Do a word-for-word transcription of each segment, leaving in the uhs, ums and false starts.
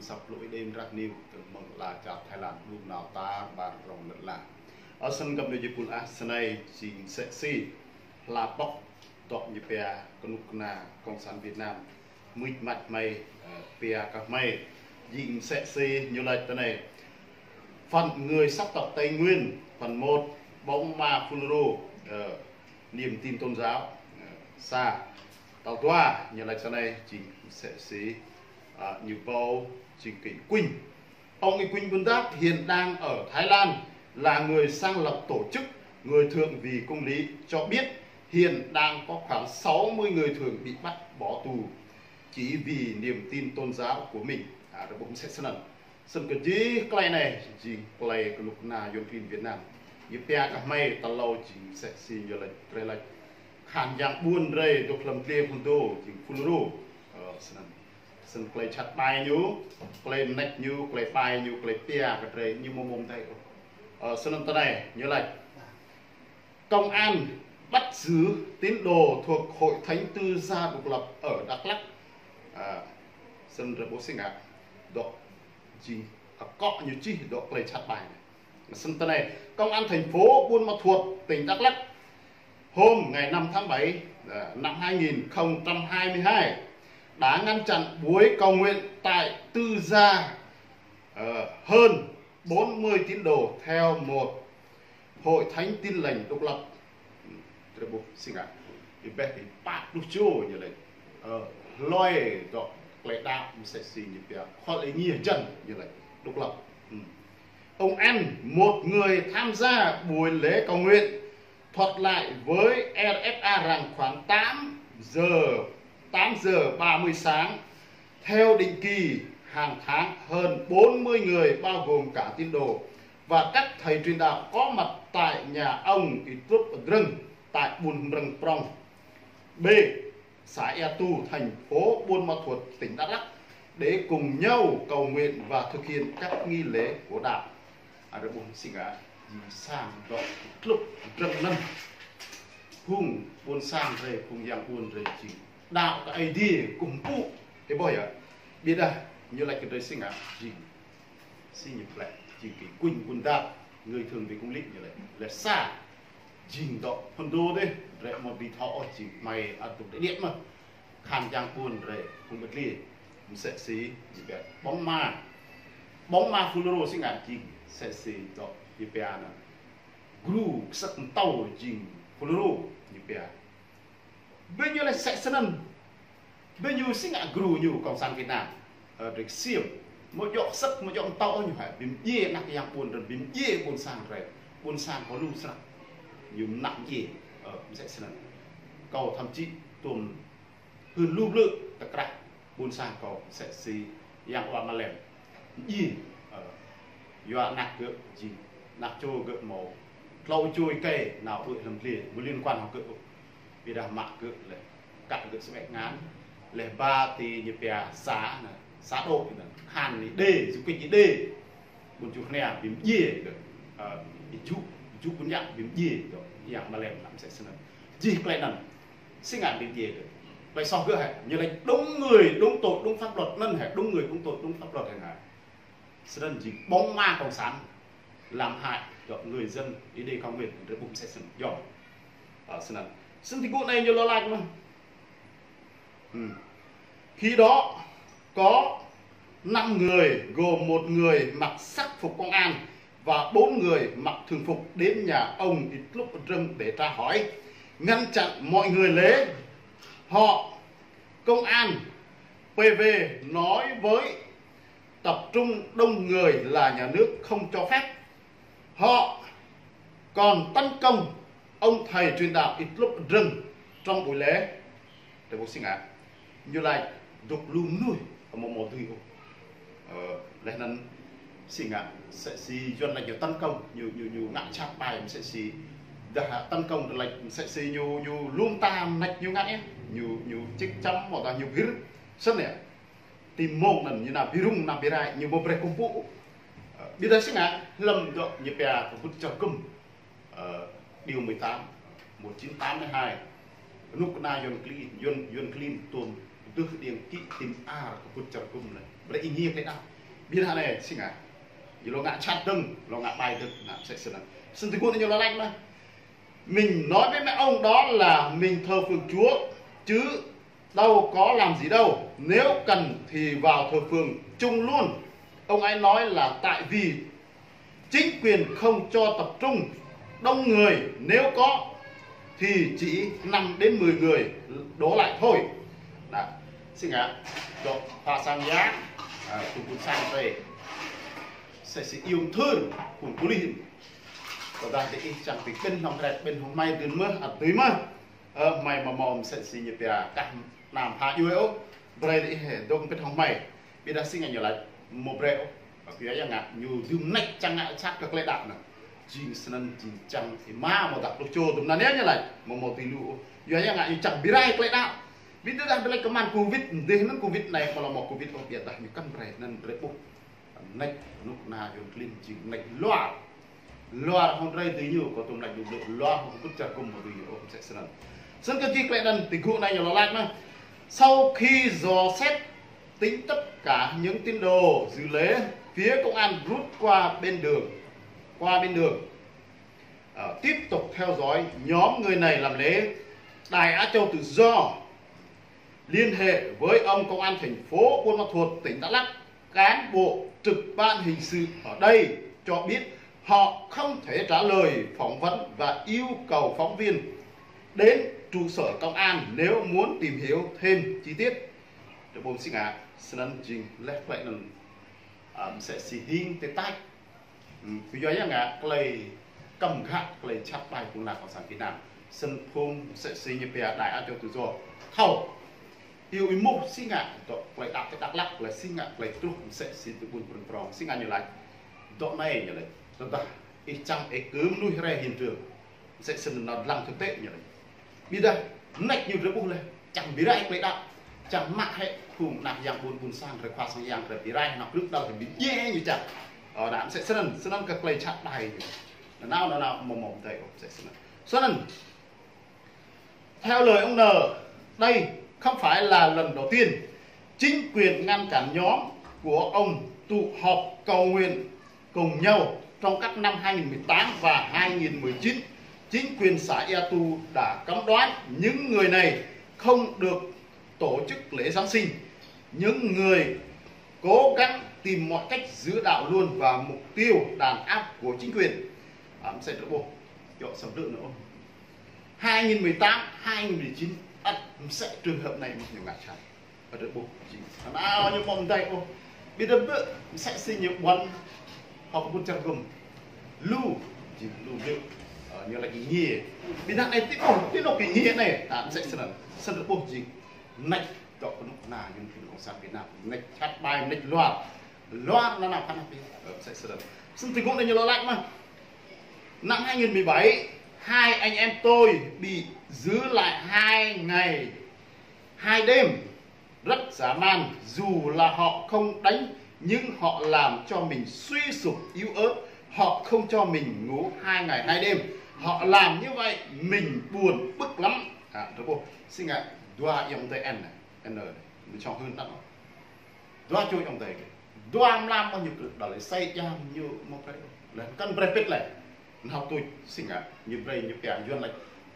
Săp lu ih đêm rah niu, tơ̆ng mơ̆ng la čar Thái Lan, đum nao tar ƀar rong lĕ la. Ơ, snăn găp ñu jih pul ah, snei jing msĕ si hla pŏk dŏ ñu pia kơnuk kơna Cộng sản Việt Nam. Mưč mač hmei, ơ, pia kơ hmei. Jing msĕ si ñu lač tơ anei. Phần người sắc tộc Tây Nguyên, phần một, bóng ma Fulro, ơ, niềm tin tôn giáo, ơ, sa. Tal dua, ñu lač tơ anei, jing msĕ si, ơ, ñu pô, jing kơ Y Quynh. Ông Y Quynh Buôn Dap hiện đang ở Thái Lan, là người sáng lập tổ chức Người Thượng Vì Công Lý, cho biết hiện đang có khoảng sáu mươi người Thượng bị bắt bỏ tù chỉ vì niềm tin tôn giáo của mình. A, rơbŭ msĕ snăn. Snăn kơ jih klei anei, jing klei kơnuk kơna Yuăn klin Việt Nam. Ñu pia kơ hmei tal tlâo jing msĕ si ñu lač, drei lač. Khan yang ƀuôn drei dôk hlăm dliê phŭn dô, jing Fulro. Ơ, snăn. Snăn klei čăt ƀai ñu, klei mnêč ñu, klei ƀai ñu, klei pia kơ drei ñu mơ̆ mơ̆ mdei ôh. Ơ, snăn tơ anei, ñu lač. Công an bắt giữ tín đồ thuộc Hội Thánh Tư Gia Độc Lập ở Đắk Lắk. A, snăn rơbŭ si ngă. Dŏ jing, a, kŏ ñu čih dŏ klei čăt ƀai anei. Snăn tơ anei, Công an thành phố Buôn Ma Thuột, tỉnh Đắk Lắk, hôm ngày năm tháng bảy, à, năm hai nghìn không trăm hai mươi hai, đã ngăn chặn buổi cầu nguyện tại Tư Gia, ờ, hơn bốn mươi tín đồ theo một Hội Thánh Tin Lành Độc Lập. Drei ƀuh si ngă. Ih ƀuh ih pă pluh čô ñu lač. Ơ, hloi dŏ klei đăo msĕ si ñu pia. Khol ih ngiê jăn ñu lač. Độc lập. Hm. Ông N, một người tham gia buổi lễ cầu nguyện, thuật lại với R F A rằng khoảng tám giờ, tám giờ ba mươi sáng, theo định kỳ hàng tháng hơn bốn mươi người bao gồm cả tín đồ và các thầy truyền đạo có mặt tại nhà ông Y Trup Drâng tại Buôn Mrăng Prong. B, xã Ea Tu, thành phố Buôn Ma Thuột, tỉnh Đắk Lắk để cùng nhau cầu nguyện và thực hiện các nghi lễ của đạo. A, rơbŭ si ngă, jing sang dŏ Y Trup Drâng anăn. Phung ƀuôn sang drei, phung yang ƀuôn drei jing đăo kơ Aê Diê kơkuh pơpŭ, ih ƀuh yơh. Ƀiădah ñu lač kơ drei si ngă, jing si ñu plĕ, jing kơ Y Quynh Buôn Dap, Người Thượng Vì Công Lý ñu lač. Lĕ sa, jing dŏ phŭn dô dih, drei mơ̆ bi thâo ôh jing hmei ăt dôk đĭ điĕt mơh. Khan yang ƀuôn drei, phung ƀơ̆t li, msĕ si ñu pia bóng ma. Bóng ma Fulro si ngă jing msĕ si dŏ ñu pia anăn. Gru ksăk mtâo jing Fulro ñu pia. Ƀing ñu lač msĕ snăn. Ƀing ñu si ngă gru ñu Cộng sản Việt Nam. Ơ, drei ksiêm. Mơ̆ djŏ ksăk, mơ̆ djŏ mtâo ñu hă. Bi mdjiê anak yang ƀuôn drei, bi mdjiê ƀuôn sang drei. Ƀuôn sang kâo lu snăk. Ñu mnă mdjiê. Ơ, msĕ snăn. Kâo thậm chí tuôm hưn lu blư̆ tơ krah ƀuôn sang kâo msĕ si yang wa Malem. Mdjiê, ơ, yua anak gơ̆ jing, anak čô gơ̆ mâo tlâo čô êkei nao ƀuh hlăm dliê, mơ̆ liên quan hŏng gơ̆. Ƀiădah mă gơ̆ leh, kă gơ̆ sơbĕ ngăn, leh ba ti ñu pia xã anăn, xã đội anăn, khan ni đê, du kích ni đê. Ƀuôn čuh nia bi mdjiê gơ̆, ơ, Y Ju, Y Ju Ƀuôn Yă bi mdjiê gơ̆, yang Malem anăn msĕ snăn. Jih klei anăn, si ngă bi mdjiê gơ̆. Klei soh gơ̆ hă, ñu lač đúng người, đúng tội, đúng pháp luật anăn hă, đúng người, đúng tội, đúng pháp luật anăn hă. Snăn jing bóng ma cộng sản làm hại cho người dân Êđê Cao Nguyên, drei ƀuh msĕ snăn, yơh. Ơ, snăn. Snăn ti gŭ anei ñu lŏ lač mơh. Hm. Khi đó có năm người gồm một người mặc sắc phục công an và bốn người mặc thường phục đến nhà ông Y Trup Drâng để tra hỏi, ngăn chặn mọi người lễ. Họ, công an P V nói với tập trung đông người là nhà nước không cho phép. Họ còn tấn công ông thầy truyền đạo Y Trup Drâng trong buổi lễ. Drei ƀuh si ngă. Ñu lač dôk lu mnuih, mơ̆ mâo dưi ôh. Ơ, leh anăn si ngă, msĕ si Yuăn lač ñu tấn công, ñu, ñu, ñu ngă čăt ƀai, msĕ si dah tấn công lač, msĕ si ñu, ñu lŏm tam nač ñu ngă yơh. Ñu, ñu čik čăm, mơ̆ dah ñu bhir. Snăn yơh. Ti mông anăn ñu nao bi rŭng, nao bi rai, ñu mơ̆ brei kơkuh pơpŭ. Ơ, ƀiădah si ngă, hlăm dŏ ñu pia kơ ƀut čar gŭm. Ơ, điều mười tám, một chín tám mươi hai. Kơnuk kơna Yuăn klin, Yuăn, Yuăn klin tuôm dưh điêng kĭ tim ar kơ ƀut čar gŭm anei. Brei ih ngiê klei đăo. Ñu hă anai, si ngă. Ñu lŏ ngă čăt dơ̆ng, lŏ ngă ƀai dơ̆ng, anŭn mơsĕ snăn. Snăn tơgŭ anai ñu lŏ laĭ mơ̆n. Mình nói với mấy ông đó là mình thờ phượng Chúa, chứ đâu có làm gì đâu. Nếu cần thì vào thờ phượng chung luôn. Ông ấy nói là tại vì chính quyền không cho tập trung đông người, nếu có thì chỉ năm đến mười người đổ lại thôi. Anŭn, si ngă, dŏ pha sang yang, a, tŭ ƀun sang tê. Mơsĕ si iung thưr, phung pôlis. Tơdah dêh ih čang ti ƀing hŏng hret, ƀing hŏng hmei dưn mơ̆n, ăt dưi mơ̆n. Ơ, hmei mơ̆ mơ̆ mơsĕ si ñu pia kah nam ha djuai ôh. Brơi dêh ih dŏ pĭt hŏng hmei. Ƀiădah si ngă ñu laĭ, mơ̆ brơi ôh. Ƀiădah yua ngă ñu dưm mơneč čang ngă čăt kơ klei đaŏ anŭn. Jing snăn jing čang ih mă mơ̆ dah pluh čô tŭm anŭn yơh ñu laĭ. Mơ̆ mơ̆ tui lu ôh. Yua ngă ñu čang bi rai klei đaŏ. Ƀiădah dah brơi kơ mơ̆n covid, dêh anŭn covid anai, mơ̆ lŏ mơ̆ covid ôh, ƀiădah ñu kăn brơi anŭn brơi ƀuh. Mơneč kơnuk kơna Yuăn klin jing mơneč luar. Luar hŏng drơi tui ñu, kâo tŭ mơneč lu lu, luar hŏng kơkuh čar gŭm hŏng tui ñu, ơ, mơsĕ snăn. Snăn kơ jih klei anŭn tơgŭ anai ñu lŏ laĭ mơ̆n. Sau khi dò xét tính tất cả những tín đồ dự lễ, phía công an rút qua bên đường, qua bên đường. Ờ, tiếp tục theo dõi nhóm người này làm lễ. Đài Á Châu Tự Do liên hệ với ông công an thành phố Buôn Ma Thuột, tỉnh Đắk Lắk, cán bộ trực ban hình sự ở đây cho biết họ không thể trả lời phỏng vấn và yêu cầu phóng viên đến trụ sở công an nếu muốn tìm hiểu thêm chi tiết. Tơ ƀôn si ngă, snăn jing leh klei anŭn, a, mơsĕ si hing tê tač. Ư, ƀiădah yua ngă klei kăm gak, klei čăt ƀai phung ană cộng sản Việt Nam. Snăn phung mơsĕ si ñu pia Đài Á Châu Tự Do. Thâo. Iâu ih mơ̆ si ngă, dŏ klei đaŏ ti Đắk Lắk, klei si ngă, klei truh mơsĕ si tơƀun prŏng prŏng, si ngă ñu laĭ. Dŏ anai ñu laĭ. Tơdah ih čang ih kơ mơnuih rai hiện trường. Mơsĕ snăn anŭn lăng thực tế ñu laĭ. Ƀiădah mơneč ñu drơi ƀuh leh. Čang bi rai klei đaŏ. Čang mă hĕ phung ană yang ƀun ƀun sang, drơi khua sang yang, drơi bi rai, ană krư̆ đăl, drơi bi djai ñu čang. Ơ, anŭn mơsĕ snăn, snăn kơ klei čăt ƀai ñu. Anŭn, anŭn, anŭn, mơ̆ mơ̆ tui ôh, mơsĕ snăn. Snăn, theo lời ông N, đây không phải là lần đầu tiên chính quyền ngăn cản nhóm của ông tụ họp cầu nguyện cùng nhau trong các năm hai nghìn mười tám và hai nghìn mười chín. Chính quyền xã Ea Tu đã cấm đoán những người này không được tổ chức lễ Giáng sinh. Những người cố gắng tìm mọi cách giữ đạo luôn và mục tiêu đàn áp của chính quyền. Ơ, mơsĕ drơi ƀuh. Dŏ săm drơi anŭn. Hai nghìn mười tám, hai nghìn mười chín, ăt mơsĕ trường hợp anai mơ̆ ñu ngă čăt. Ăt drơi ƀuh jing. Anŭn ñu mơ̆ mơdai ôh. Ƀiădah ƀĕ mơsĕ si ñu ƀuăn hŏk kơkuh čar gŭm. Lu, jing lu ƀĕ. Ơ, ñu laĭ kơ ngiê. Ƀiădah anai ti ƀuh, ti anŏ kơ ngiê anai. Ơ, mơsĕ snăn. Snăn drơi ƀuh jing. Mơneč dŏ kơnuk kơna Yuăn klin cộng sản Việt Nam. Mơneč čăt ƀai, mơneč luar. Luar anŭn ană phan hăp ƀiă. Ơ, mơsĕ snăn. Snăn tơgŭ anai ñu lŏ laĭ mơ̆n. Năm hai nghìn mười bảy, hai anh em tôi bị giữ lại hai ngày, hai đêm, rất dã man, dù là họ không đánh nhưng họ làm cho mình suy sụp yếu ớt, họ không cho mình ngủ hai ngày hai đêm. Họ làm như vậy mình buồn bực lắm. À, drơi ƀuh, si ngă, dua ayŏng adơi N, N, mơ̆ čŏng hưn đăp. Dua čô ayŏng adơi kơ. Dua mlam mơ̆ ñu krư̆ đăl, asei djam ñu mơ̆ brơi. Leh kăn brơi pĭt leh. Nao tuč si ngă, ñu brơi ñu pia Yuăn laĭ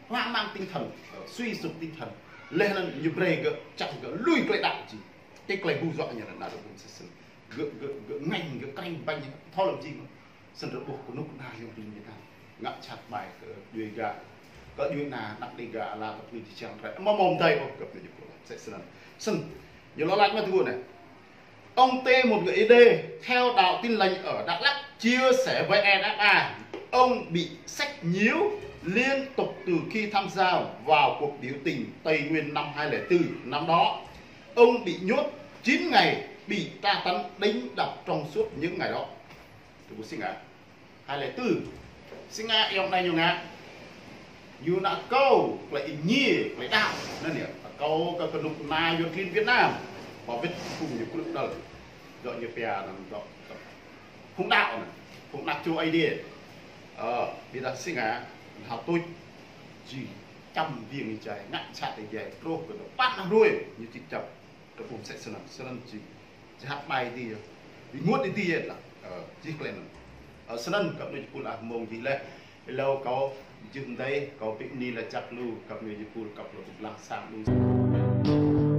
hoang mang tinh thần, ơ, suy sụp tinh thần. Leh anŭn ñu brơi gơ̆ čang gơ̆ lui klei đaŏ jing. Ti klei hu djŏ ñu anŭn, anŭn ƀuh mơsĕ snăn. Gơ̆, gơ̆, gơ̆ ngêñ, gơ̆ krêñ ƀañ, thâo lăm jing. Snăn drơi ƀuh kơnuk kơna Yuăn klin Việt Nam. Ngă čăt ƀai kơ djuai gah. Kơ djuai ană, ană Đêga, ala kơ pơnui ti čang rai. Mơ̆ mơ̆ mơdai ôh, gơ̆ ñu pô laĭ. Mơsĕ snăn. Snăn, ñu lŏ laĭ mă tơgŭ anai. Ông T, một người Ê Đê theo đạo Tin Lành ở Đắk Lắk, chia sẻ với R F A, ông bị sách nhiễu liên tục từ khi tham gia vào cuộc biểu tình Tây Nguyên năm hai lẻ tư. Năm đó, ông bị nhốt chín ngày, bị tra tấn, đánh đập trong suốt những ngày đó. Tơ ƀuh si ngă. Hai lẻ tư. Si ngă ayŏng anai ñu ngă. Ñu nao kâo klei ih ngiê, klei đaŏ. Anŭn yơh, kâo kơ kơnuk kơna Yuăn klin Việt Nam. Pơ wĭt phung ñu krư̆ đăl. Dŏ ñu pia anŭn dŏ, dŏ. Phung đaŏ anŭn. Phung ană čô Aê Diê. Ơ, ƀiădah si ngă, hơ̆ tuč. Jing čăm ƀing jai, ngă čăt jai, truh kơ dŏ păn hruê, ñu či čăm. Tơ ƀuh mơsĕ snăn, snăn jing. Čăt ƀai ti yơh. Ƀing ƀuôn dih yơh lah. Ơ, čih klĕ anŭn. Ơ, snăn găp ñu jih pul ah mơ̆ng dih leh. Hlâo kâo jih mdei, kâo pik ni lah čăk lu, găp ñu jih pul, găp lu blah sang lu.